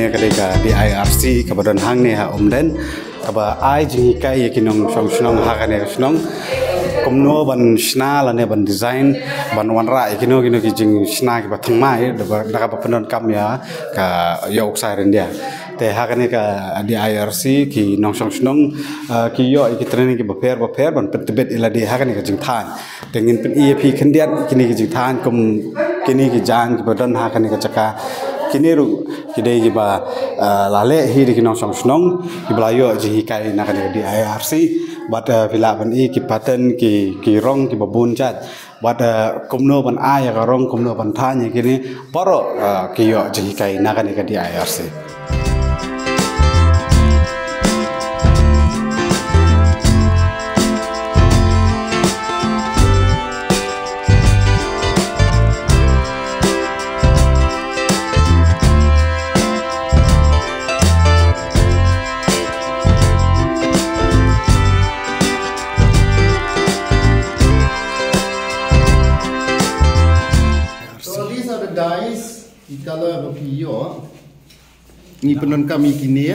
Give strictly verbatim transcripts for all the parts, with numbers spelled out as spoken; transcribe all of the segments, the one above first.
Ka dei ka D I R C kaba don hangne ha Umden, kaba ai jinghikai ïa ki nongshong shnong ha kane ka shnong kumno ban shna lane ban design, ban wanrah ïa kino kino ki jingshna kiba thymmai da kaba pyndonkam ïa ka ïoh u ksai ryndia. Te ha kane ka D I R C ki nongshong shnong, ah, ki ïoh ïa ki training kiba pher ba pher ban pyntbit ïa lade ha kane ka jingthaiñ. Te ngin pyni ïa phi khyndiat kine ki jingthaiñ kum kine ki jaiñ kiba don ha kane ka jaka. Kine ruh ki dei kiba, ah, la leh hi da ki nongshong shnong kiba la ïoh jinghikai na kane ka D I R C. Bad, ah, phi lah ban i ki pattern, ki, ki rong kiba bun jait. Bad, ah, kumno ban ai ïa ka rong, kumno ban thaiñ ïa kine, baroh, ah, ki ïoh jinghikai na kane ka D I R C. So these are the dyes, the color of your. Ngi pyndonkam ïa kine,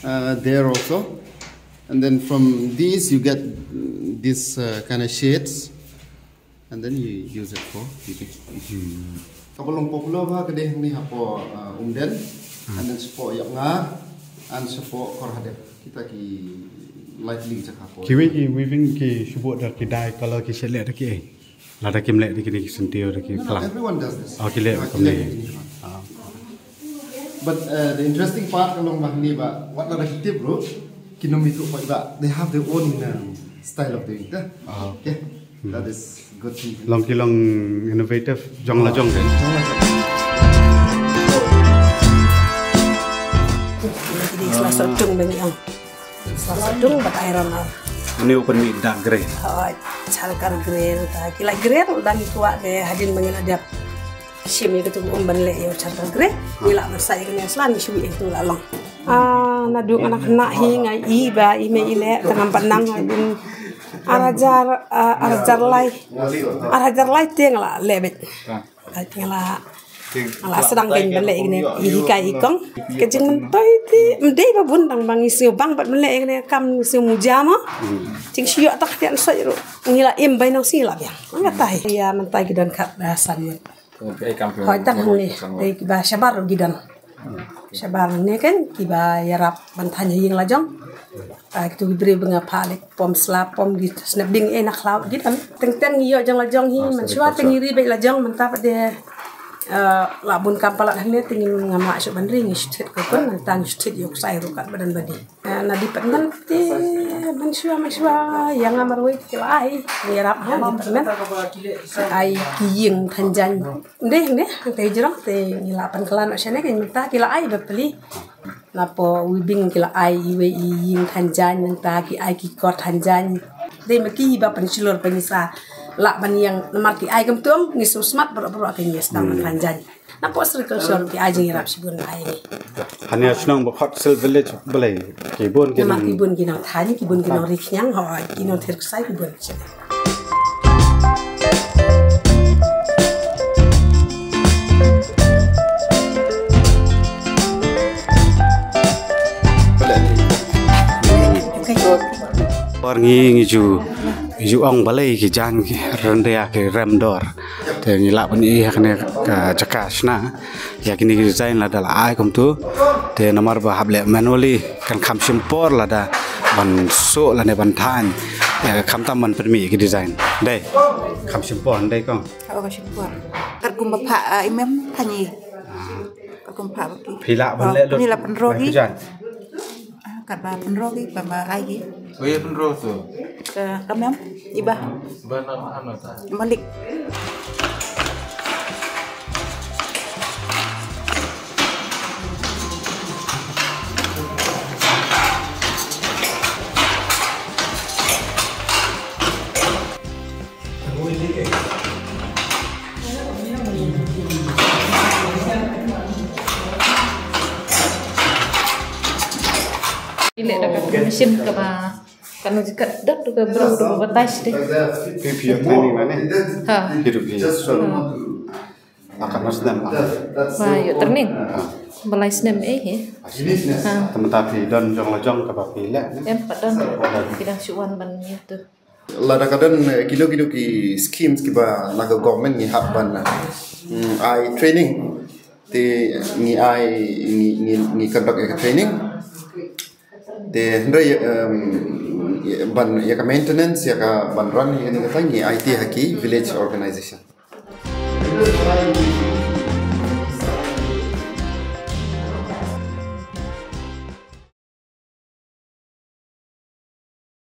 uh, there also. And then from these you get, mm, this, uh, kind of shades. And then you use it for, you can, you can. Kaba long popular ba ka dei hangne hapoh, uh, Umden. And then shapoh Yakngar and shapoh Kharhadep. Kita ki likely jaka hapoh. Kiwei ki weaving ki shu buh da ki dye color ki shet leh da ki ei. Lada kim leh da kine ki syntiew da ki plang. No, no, everyone does this. Oh, ki leh kumne. Ki leh kumne. Ah. But, uh, the interesting part ka long ba hangne ba wat lada ki tip ruh ki nongmih ruh ba they have their own, um, style of doing it. Ah. Okay. That is good thing. Long ki long innovative jong la jong de. Jong la jong. Ini salah satu bagi yang Sla sdang bad ai ram ar. Une u pynmih dark grey. Hooid, charcoal grey ta ki light grey ruh dang ïa kwah te hadien ba ngi la dep shim ïa katu ka um ban leh ïa u charcoal grey. Ngi lah ban sah ïa kane sla ngi shu ïa katu la long. Ah, naduh nga dang khynnah hi nga i ba i mei i leh te ngam pat nang hadien ar hajar, ah, ar hajar lai. Ar hajar lai te nga la leh beit. Nga la, nga la sdang kein ban leh ïa kane, ïa hikai i kong. Ka jingmyntoi te ym dei ba bun tang ba ngi sngew bang bad ban leh ïa kane ka kam, ngi sngew muja mo. Jingshitom tang ka tian soi ruh ngi la im bai nang sngi la biang. Nga tai ïa mynta ki don kat, ah, san ngut. Hooid, tang hangne dei kiba shabar ruh ki don. Shabar hangne kan kiba ïarap ban thaiñ ha ïing la jong. Ah, kitu ki briew ba nga phah leh pom sla pom ki snep ding eh na khlaw ki don. Teng teng ngi ïoh jong la jong hi, mynshuwa te ngi ri beit la jong, mynta pat de, ah, la bun kam palat hangne te ngim, ngam lah shuh ban ri, ngi shu thied ka kun, mynta ngi shu thied ïa u ksai ruh kat ba don ba dei. Ah, na department te mynshuwa, mynshuwa ïa nga marwei te ki la ai, ngi ïarap ha department. Ai ki ïing thaiñ jaiñ. Ym dei, ym dei, hangta hijrong te ngi la pynkylla noh shane, kein mynta ki la ai ba plie. Napoh weaving ki la ai iwei i ïing thaiñ jaiñ, nangta ki ai ki kot thaiñ jaiñ. Dei ma ki ba pynshlur ba ngi sa lah ban ïeng namar ki ai kumtu, ngi sngewsmat baroh baroh, ki ngi sdang ban thaiñ jaiñ. Napoh sericulture ki ai jingïarap shibun ai. Hane shnong ba khot Silk Village balei? Ki bun ki nong, namar ki bun ki nongthaiñ, ki bun ki nongri khñiang, hooid, ki nongthied ksai ki bun. Por ngi, ngi ju, ngi ju ong balei ki jaiñ ki ryndia ki rem dor. Te ngi lah ban ïohi ha kane ka jaka shna ïa kine ki design lada la ai kumtu. Te namar ba hap leh manually kan kham shim por lada ban suh lane ban thaiñ. Ïa, khamtam ban pynmih ïa ki design. Dei. Kham shim por dei kong. Ka, ka shim por. Katkum ba phah, ah, i mem thaiñ i. Katkum phah ba ki. Phi lah ban leh lut. Ni la pynroi ki. Ah, katba pynroi ki, ba, ba ai ki. Oh, ïa pynroi tu. Ka, ka mem, i ba. Ba na, na, na, ta. Malik. Ki leh da ka machine kaba, kano jikat dot ka bru da ka batai sdei. Pi pi yak tani mane. Ha. Hidup hi. Ha. Akan mas nem. Ba ïoh training. Ba lai snem eh hi. Te mynta phi don jong la jong kaba phi leh ne? Em pat don. Ki dang shu wan ban ïa tu. Lada ka don eh, kino kino ki schemes kiba na ka government ngi hap ban mm, ai training. Te ngi ai ngi ngi ngi conduct ïa ka training. Te hynrei um, ban ïa ka maintenance ïa ka ban run ïa kane ka thing ngi ai te ha ki village organization.